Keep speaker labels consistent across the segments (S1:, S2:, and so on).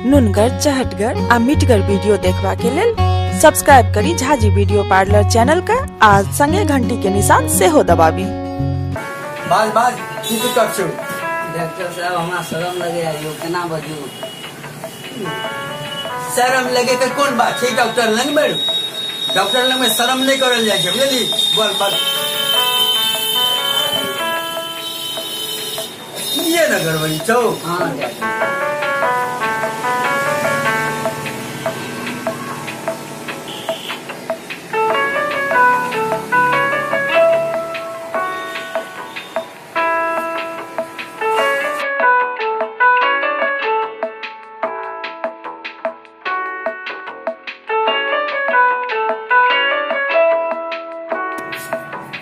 S1: नुनगर, चहटगर आ मिठगर वीडियो देखबा के लेल सब्सक्राइब करी झाजी वीडियो पार्लर चैनल का आ संगे घंटी के निशान सेहो दबाबी।
S2: बाज बाज की दिक्कत छौ?
S3: डॉक्टर साहब हमरा शरम लगे यो केना बजू?
S2: शरम लगे के कोन बात छै? डॉक्टर लग में, डॉक्टर लग में शरम नहीं करल जाइ छै, बुझली? बोल बोल ये न गड़बड़ी छौ।
S3: हां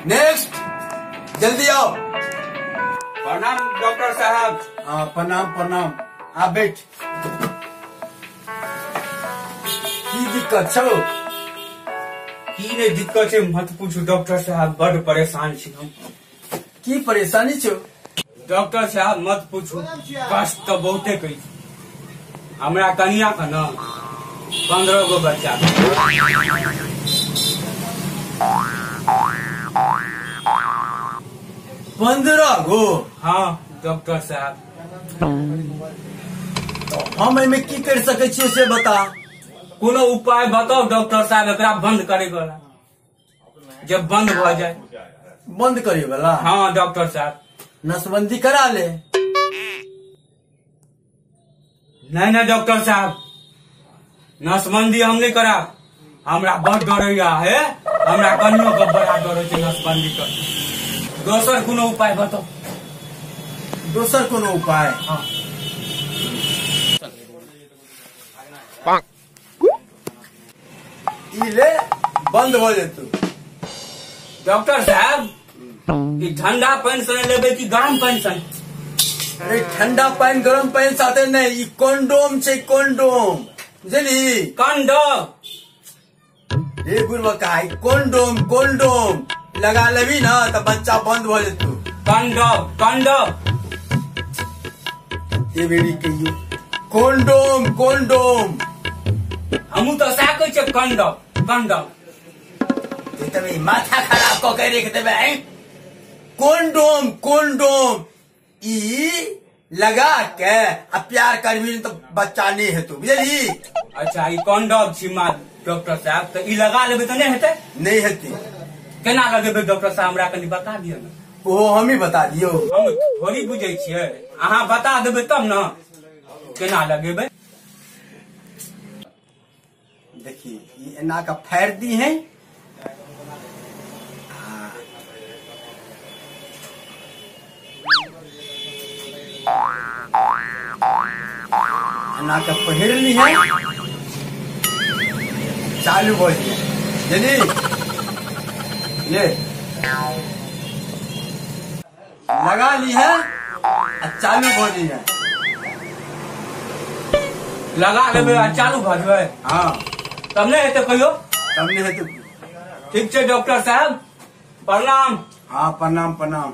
S2: नेक्स्ट, जल्दी आओ।
S4: प्रणाम डॉक्टर साहब।
S2: हाँ प्रणाम प्रणाम, आ बैठ। की दिक्कत छौ?
S4: की नहीं दिक्कत है मत पूछू डॉक्टर साहब, बड़ परेशान छी हम।
S2: की परेशानी छौ?
S4: डॉक्टर साहब मत पूछू, कष्ट तो बहुते कही। हमरा कनिया के न 15 गो बच्चा।
S2: 15 गो?
S4: हाँ डॉक्टर साहब।
S2: तो हम एहिमे की कर सकै छियै से बता।
S4: कोनो उपाय बताओ डॉक्टर साहब एकरा बंद करे वाला, जब बंद भ जाए।
S2: बंद करे वाला?
S4: हाँ डॉक्टर साहब।
S2: नसबंदी करा ले।
S4: नहीं नहीं डॉक्टर साहब, नसबंदी हम नहीं करा, हमरा बड़ डर है, हमरा कनियो के बड़ा डर है नसबंदी कर। दोसर कोनो उपाय बताओ।
S2: दोसर कोनो उपाय?
S4: हाँ।
S2: ई ले बंद हो जेतौ।
S4: डॉक्टर साहब ई ठंडा पानि से लेबै कि गरम पानि से?
S2: अरे ठंडा पानि गरम पानि साथे नहीं, ई कॉन्डोम छै, कॉन्डोम, बुझली?
S4: कॉन्डोम?
S2: रे बुढ़बका, ई कॉन्डोम कॉन्डोम लगा लेबी ना तो बच्चा बंद हो जेतौ।
S4: कॉन्डोम कॉन्डोम
S2: ये बेरी कहियो कॉन्डोम कॉन्डोम।
S4: हमू तो सएह कहै छियै, कॉन्डोम कॉन्डोम।
S2: तमे माथा खराब क के रख देबै। कॉन्डोम कॉन्डोम ई लगा के आ प्यार करबी तो बच्चा नहीं हेतौ, बुझली?
S4: अच्छा ई कॉन्डोम छी मा डॉक्टर साहब, तो ई लगा लेबै तो नहीं हेतै?
S2: नहीं हेतै।
S4: केना लगेबै डॉक्टर साहब हमरा कनि बता दिअ ने।
S2: ओहो हम ही बता दियौ।
S4: हम थोड़ी बुझै छियै, अहाँ बता देबै तब न केना लगेबै।
S2: देखिए ई एना का फाड़ दी है, एना का पहिर ली है, चालू हो गया। ले लगा ली है, चालू हो ली है।
S4: लगा लेबै आ चालू भऽ जेबै?
S2: हाँ।
S4: तब नहीं हेतै कहियो?
S2: तब नहीं हेतै।
S4: ठीक छै डॉक्टर साहब, प्रणाम।
S2: हाँ प्रणाम प्रणाम।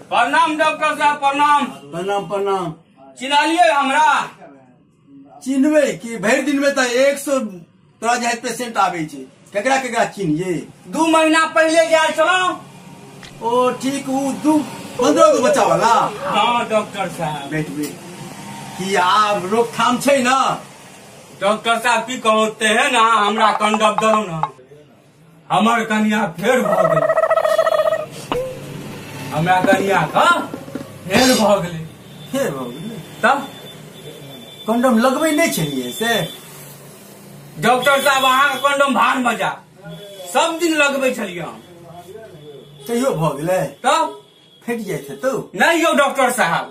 S4: प्रणाम डॉक्टर साहब, प्रणाम।
S2: प्रणाम प्रणाम।
S4: चिन्हलियै हमरा?
S2: चिन्हबै कि भरि दिन में तो 100 तोरा जाइत पेशेंट आबै छै, केकरा केकरा चिन्हियै?
S4: 2 महीना पहिले गेल छलहुँ।
S2: ओ ठीक, उ 15 गो बच्चा वाला?
S4: हाँ डॉक्टर साहब।
S2: बैठ बैठ। की आब रोकथाम छै ना?
S4: डॉक्टर साहब की कहते है ना, हमरा कंडब देलहुँ ना, हमर कनिया फेर भऽ गेलै। हमरा कनिया का फेर भऽ गेलै।
S2: फेर भऽ गेलै?
S4: तब
S2: कंडोम लगबै नहि छलियै से?
S4: डॉक्टर साहब अहाँके कंडोम भार मजा सब दिन लगबै छलियै हम।
S2: तैयो भऽ गेलै?
S4: तब
S2: फटि जाइ हेतौ?
S4: नहि यौ डॉक्टर साहब,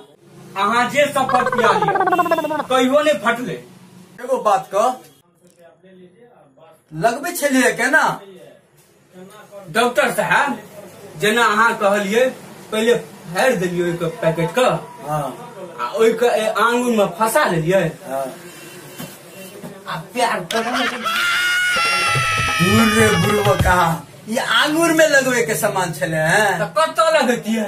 S4: अहाँ जे शपथ पिया लिअ कहियो नहि फटलै।
S2: एगो बात कह, लगबै छलियै केना?
S4: डॉक्टर साहब जेना अहाँ कहलियै पहिले फाड़ि देलियै ओहिके पैकेट के, आ ओहिके आंगुर में फंसा लेलियै आ प्यार करऽ।
S2: दूर रे बुढ़बो कहा ये आंगुर में लगवे के सामान छले हैं।
S4: तऽ कतऽ लगतियै?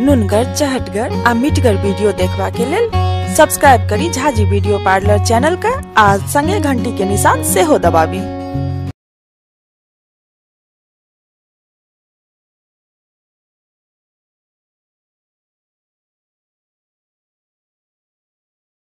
S1: नुनगर, चहटगर आ मिठगर वीडियो देखबा के लेल सब्सक्राइब करी झाजी वीडियो पार्लर चैनल के आ संगे घंटी के निशान सेहो दबाबी।